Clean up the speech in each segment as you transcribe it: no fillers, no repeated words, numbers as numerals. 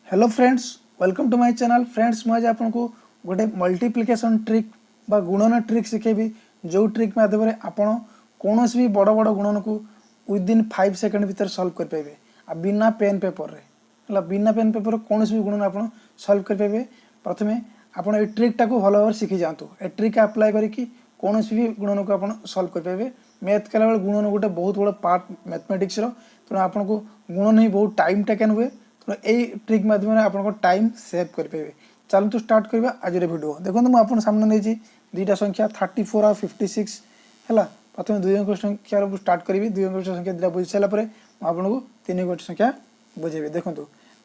Hello friends, welcome to my channel. Friends, ମୁଁ ଆଜି ଆପଣଙ୍କୁ ଗୋଟେ ମଲ୍ଟିପ୍ଲିକେସନ୍ ଟ୍ରିକ୍ ବା ଗୁଣନ ଟ୍ରିକ୍ ଶିଖେଇବି, ଯେଉଁ ଟ୍ରିକ୍ ମାଧ୍ୟମରେ ଆପଣ କୌଣସି ବି ବଡ଼ ବଡ଼ ଗୁଣନକୁ ୱିଦିନ୍ 5 ସେକେଣ୍ଡ ଭିତରେ ସଲ୍ଭ କରିପାରିବେ ଆଉ ବିନା ପେନ୍ ପେପରରେ। ହେଲା, ବିନା ପେନ୍ ପେପରରେ କୌଣସି ବି ଗୁଣନ ଆପଣ ସଲ୍ଭ କରିପାରିବେ। ପ୍ରଥମେ ଆପଣ ଏଇ ଟ୍ରିକ୍ଟାକୁ ଭଲ ଭାବରେ ଶିଖି ଯାଆନ୍ତୁ। ଏ ଟ୍ରିକ୍ ଆପ୍ଲାଏ କରିକି କୌଣସି ବି ଗୁଣନକୁ ଆପଣ ସଲ୍ଭ କରିପାରିବେ। ମ୍ୟାଥ୍ କଲାବେଳେ ଗୁଣନ ଗୋଟେ ବହୁତ ବଡ଼ ପାର୍ଟ ମ୍ୟାଥମେଟିକ୍ସର। ତେଣୁ ଆପଣଙ୍କୁ ଗୁଣନ ହିଁ ବହୁତ ଟାଇମ୍ ଟେକେନ୍ ହୁଏ। ତେଣୁ ଏଇ ଟ୍ରିକ୍ ମାଧ୍ୟମରେ ଆପଣଙ୍କ ଟାଇମ୍ ସେଭ୍ କରିପାରିବେ। ଚାଲନ୍ତୁ, ଷ୍ଟାର୍ଟ କରିବା ଆଜିର ଭିଡ଼ିଓ। ଦେଖନ୍ତୁ, ମୁଁ ଆପଣ ସାମ୍ନା ନେଇଛି ଦୁଇଟା ସଂଖ୍ୟା, 34 ଆଉ 56। ହେଲା, ପ୍ରଥମେ ଦୁଇ ଅଙ୍କ ସଂଖ୍ୟାର ଷ୍ଟାର୍ଟ କରିବି। ଦୁଇ ଅଙ୍କ ସଂଖ୍ୟା ଦୁଇଟା ବୁଝି ସାରିଲା ପରେ ମୁଁ ଆପଣଙ୍କୁ ତିନି ଅଙ୍କ ସଂଖ୍ୟା ବୁଝେଇବି। ଦେଖନ୍ତୁ,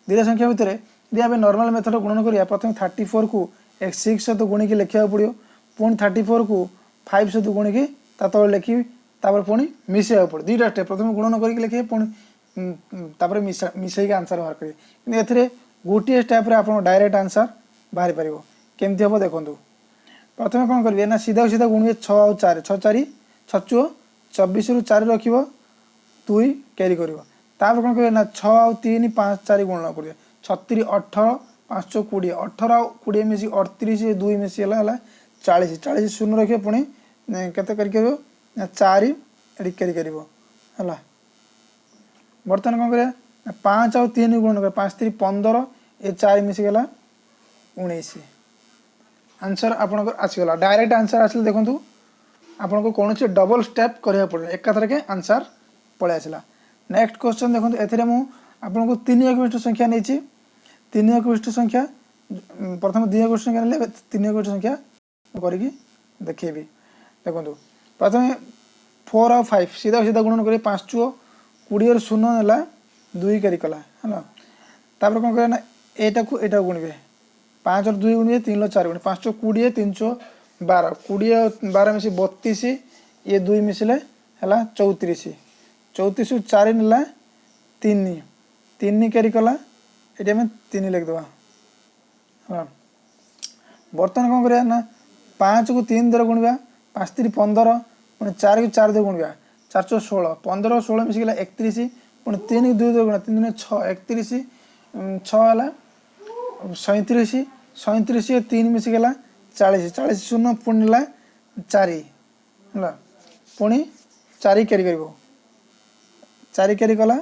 ଦୁଇଟା ସଂଖ୍ୟା ଭିତରେ ଯଦି ଆମେ ନର୍ମାଲ ମେଥଡ଼ ଗୁଣନ କରିବା, ପ୍ରଥମେ 34କୁ ସିକ୍ସ ସହିତ ଗୁଣିକି ଲେଖିବାକୁ ପଡ଼ିବ। ପୁଣି 34କୁ ଫାଇଭ୍ ସହିତ ଗୁଣିକି ତା ତଳେ ଲେଖିବି। ତାପରେ ପୁଣି ମିଶାଇବାକୁ ପଡ଼ିବ। ଦୁଇଟା ଷ୍ଟେପ୍। ପ୍ରଥମେ ଗୁଣନ କରିକି ଲେଖିବେ, ପୁଣି ତାପରେ ମିଶେଇକି ଆନ୍ସର୍ ବାହାର କରିବେ। କିନ୍ତୁ ଏଥିରେ ଗୋଟିଏ ଷ୍ଟେପ୍ରେ ଆପଣ ଡାଇରେକ୍ଟ ଆନ୍ସର୍ ବାହାରି ପାରିବ। କେମିତି ହେବ ଦେଖନ୍ତୁ। ପ୍ରଥମେ କ'ଣ କରିବେ ନା, ସିଧା ସିଧା ଗୁଣିବେ ଛଅ ଆଉ ଚାରି। ଛଅ ଚାରି, ଛଅ ଚଉ 24ରୁ ଚାରି ରଖିବ, ଦୁଇ କ୍ୟାରି କରିବ। ତାପରେ କ'ଣ କରିବେ ନା, ଛଅ ଆଉ ତିନି, ପାଞ୍ଚ, ଚାରି ଗୁଣନ କରିବେ। ଛତିରି 18, ପାଞ୍ଚ ଚଉ 20। 18 ଆଉ 20 ମିଶି 38, ଦୁଇ ମିଶିଗଲା, ହେଲା 40। 40 ଶୂନ ରଖିବ। ପୁଣି କେତେ କ୍ୟାରି କରିବ ନା, ଚାରି ଏଠି କ୍ୟାରି କରିବ। ହେଲା, ବର୍ତ୍ତମାନ କ'ଣ କରିବା ନା, ପାଞ୍ଚ ଆଉ ତିନି ଗୁଣନ କରିବା। ପାଞ୍ଚ ତିରି 15, ଏ ଚାରି ମିଶିଗଲା 19। ଆନ୍ସର୍ ଆପଣଙ୍କର ଆସିଗଲା। ଡାଇରେକ୍ଟ ଆନ୍ସର୍ ଆସିଲେ। ଦେଖନ୍ତୁ, ଆପଣଙ୍କୁ କୌଣସି ଡବଲ୍ ଷ୍ଟେପ୍ କରିବାକୁ ପଡ଼ିବ, ଏକାଥରକେ ଆନ୍ସର୍ ପଳେଇ ଆସିଲା। ନେକ୍ସଟ କ୍ୱେଶ୍ଚନ୍ ଦେଖନ୍ତୁ। ଏଥିରେ ମୁଁ ଆପଣଙ୍କୁ ତିନି ଅଙ୍କ ବିଶିଷ୍ଟ ସଂଖ୍ୟା ନେଇଛି। ତିନି ଅଙ୍କ ବିଶିଷ୍ଟ ସଂଖ୍ୟା, ପ୍ରଥମେ ଦୁଇ ଅଙ୍କ ବିଶିଷ୍ଟ ସଂଖ୍ୟା ନେଲେ, ଏବେ ତିନି ଅଙ୍କ ବିଶିଷ୍ଟ ସଂଖ୍ୟା କରିକି ଦେଖେଇବି। ଦେଖନ୍ତୁ, ପ୍ରଥମେ ଫୋର୍ ଆଉ ଫାଇଭ୍ ସିଧା ସିଧା ଗୁଣନ କରି। ପାଞ୍ଚ ଚଉ 20ରୁ ଶୂନ ନେଲା, ଦୁଇ କ୍ୟାରି କଲା। ହେଲା, ତାପରେ କ'ଣ କରିବା ନା, ଏଇଟାକୁ ଏଇଟାକୁ ଗୁଣିବେ। ପାଞ୍ଚରୁ ଦୁଇ ଗୁଣିବେ, ତିନିର ଚାରି ଗୁଣି। ପାଞ୍ଚ 20, ତିନି ଚଉ 12। 20 12 ମିଶି 32, ଇଏ ଦୁଇ ମିଶିଲେ ହେଲା 34। 34ରୁ ଚାରି ନେଲା ତିନି, ତିନି କ୍ୟାରି କଲା। ଏଠି ଆମେ ତିନି ଲେଖିଦେବା। ହେଲା, ବର୍ତ୍ତମାନ କ'ଣ କରିବା ନା, ପାଞ୍ଚକୁ ତିନି ଦ୍ୱାରା ଗୁଣିବା। ପାଞ୍ଚ ତିରି 15। ପୁଣି ଚାରିକୁ ଚାରି ଦ୍ୱାରା ଗୁଣିବା। ଚାରି ଚଉ 16। 15 16 ମିଶିଗଲା 31। ପୁଣି ତିନିକୁ ଦୁଇ ଦ୍ୱାରା ଗୁଣିବା। ତିନି ଦୁନେ ଛଅ। 31 ଛଅ ହେଲା 37। 37 ତିନି ମିଶିଗଲା 40। 40 ଶୂନ, ପୁଣି ନେଲା ଚାରି। ହେଲା, ପୁଣି ଚାରି କ୍ୟାରି କରିବ। ଚାରି କ୍ୟାରି କଲା।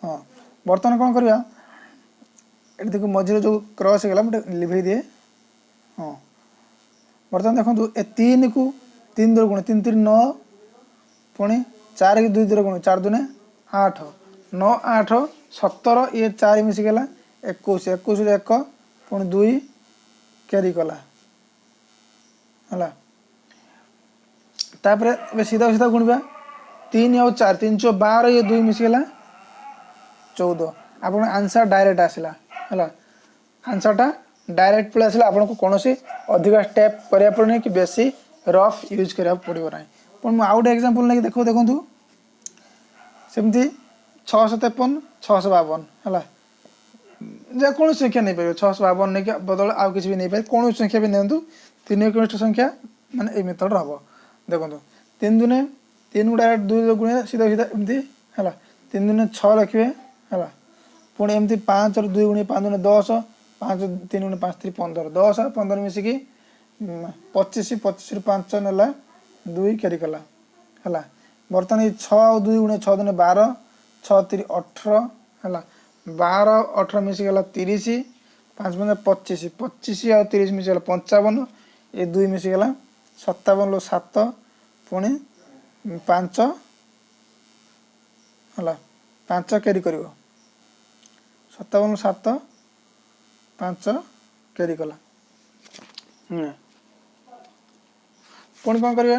ହଁ, ବର୍ତ୍ତମାନ କ'ଣ କରିବା? ଏଠି ଦେଖ, ମଝିରେ ଯେଉଁ କ୍ରସ୍ ହେଇଗଲା, ମୁଁ ଟିକେ ଲିଭେଇ ଦିଏ। ହଁ, ବର୍ତ୍ତମାନ ଦେଖନ୍ତୁ, ଏ ତିନିକୁ ତିନି ଦ୍ୱାରା ଗୁଣ। ତିନି ତିନି ନଅ। ପୁଣି ଚାରିକୁ ଦୁଇ ଦ୍ୱାରା ଗୁଣ। ଚାରି ଦୁନେ ଆଠ। ନଅ ଆଠ 17, ଇଏ ଚାରି ମିଶିଗଲା 21। 21ରୁ ଏକ, ପୁଣି ଦୁଇ କ୍ୟାରି କଲା। ହେଲା, ତାପରେ ଏବେ ସିଧା ସିଧା ଗୁଣିବା। ତିନି ଆଉ ଚାରି, ତିନି ଚଉ 12, ଇଏ ଦୁଇ ମିଶିଗଲା 14। ଆପଣ ଆନ୍ସର୍ ଡାଇରେକ୍ଟ ଆସିଲା। ହେଲା, ଆନ୍ସର୍ଟା ଡାଇରେକ୍ଟ ପଳେଇ ଆସିଲା। ଆପଣଙ୍କୁ କୌଣସି ଅଧିକା ଷ୍ଟେପ୍ କରିବାକୁ ପଡ଼ୁନି କି ବେଶୀ ରଫ୍ ୟୁଜ୍ କରିବାକୁ ପଡ଼ିବ ନାହିଁ। ପୁଣି ମୁଁ ଆଉ ଗୋଟେ ଏକ୍ଜାମ୍ପଲ୍ ନେଇକି ଦେଖୁ। ଦେଖନ୍ତୁ, ସେମିତି 653, 652। ହେଲା, ଯେକୌଣସି ସଂଖ୍ୟା ନେଇପାରିବ। 652 ନେଇକି ବଦଳ ଆଉ କିଛି ବି ନେଇପାରିବେ। କୌଣସି ସଂଖ୍ୟା ବି ନିଅନ୍ତୁ, ତିନି ଅଙ୍କ ସଂଖ୍ୟା ମାନେ ଏଇ ମେଥଡ଼ର ହେବ। ଦେଖନ୍ତୁ, ତିନି ଦୁନେ ତିନି, ଡାଇରେକ୍ଟ ଦୁଇ ଗୁଣିବା ସିଧା ସିଧା ଏମିତି। ହେଲା, ତିନି ଦୁନେ ଛଅ ଲେଖିବେ। ହେଲା, ପୁଣି ଏମିତି ପାଞ୍ଚରୁ ଦୁଇ ଗୁଣି। ପାଞ୍ଚ ଦୁନେ 10। ପାଞ୍ଚ ତିନି ଗୁଣି ପାଞ୍ଚ ତିରି 15। 10 ଆଉ 15 ମିଶିକି 25। 25ରୁ ପାଞ୍ଚ ନେଲା, ଦୁଇ କ୍ୟାରି କଲା। ହେଲା, ବର୍ତ୍ତମାନ ଏଇ ଛଅ ଆଉ ଦୁଇ ଗୁଣି। ଛଅ ଦୁନେ 12, ଛଅ ତିରି 18। ହେଲା, 12 18 ମିଶିଗଲା 30। ପାଞ୍ଚ ପାଞ୍ଚ 25। 25 ଆଉ 30 ମିଶିଗଲା 55, ଏ ଦୁଇ ମିଶିଗଲା 57ରୁ ସାତ, ପୁଣି ପାଞ୍ଚ। ହେଲା, ପାଞ୍ଚ କ୍ୟାରି କରିବ। 57 ସାତ, ପାଞ୍ଚ କ୍ୟାରି କଲା। ପୁଣି କ'ଣ କରିବା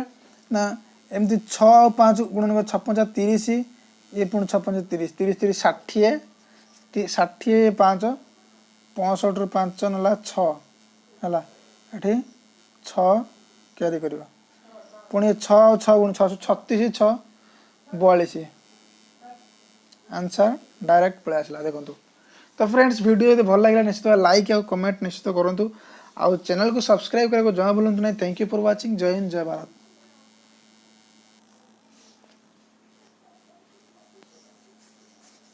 ନା, ଏମିତି ଛଅ ଆଉ ପାଞ୍ଚ ଗୁଣନ। ଛଅ ପଞ୍ଚା 30, ଇଏ ପୁଣି ଛଅ ପଞ୍ଚା 30। 30 30 60। 60 ପାଞ୍ଚ 65ରୁ ପାଞ୍ଚ ନେଲା ଛଅ। ହେଲା, ଏଠି ଛଅ କ୍ୟାରି କରିବ। ପୁଣି ଛଅ ଆଉ ଛଅ ଗୁଣ। ଛଅ 36, ଛଅ 42। ଆନ୍ସର୍ ଡାଇରେକ୍ଟ ପଳେଇ ଆସିଲା। ଦେଖନ୍ତୁ ତ ଫ୍ରେଣ୍ଡସ୍, ଭିଡ଼ିଓ ଯଦି ଭଲ ଲାଗିଲା, ନିଶ୍ଚିତ ଲାଇକ୍ ଆଉ କମେଣ୍ଟ ନିଶ୍ଚିତ କରନ୍ତୁ ଆଉ ଚ୍ୟାନେଲକୁ ସବସ୍କ୍ରାଇବ୍ କରିବାକୁ ଜମା ଭୁଲନ୍ତୁ ନାହିଁ। Thank you for watching. Jay Hind, Jay Bharat.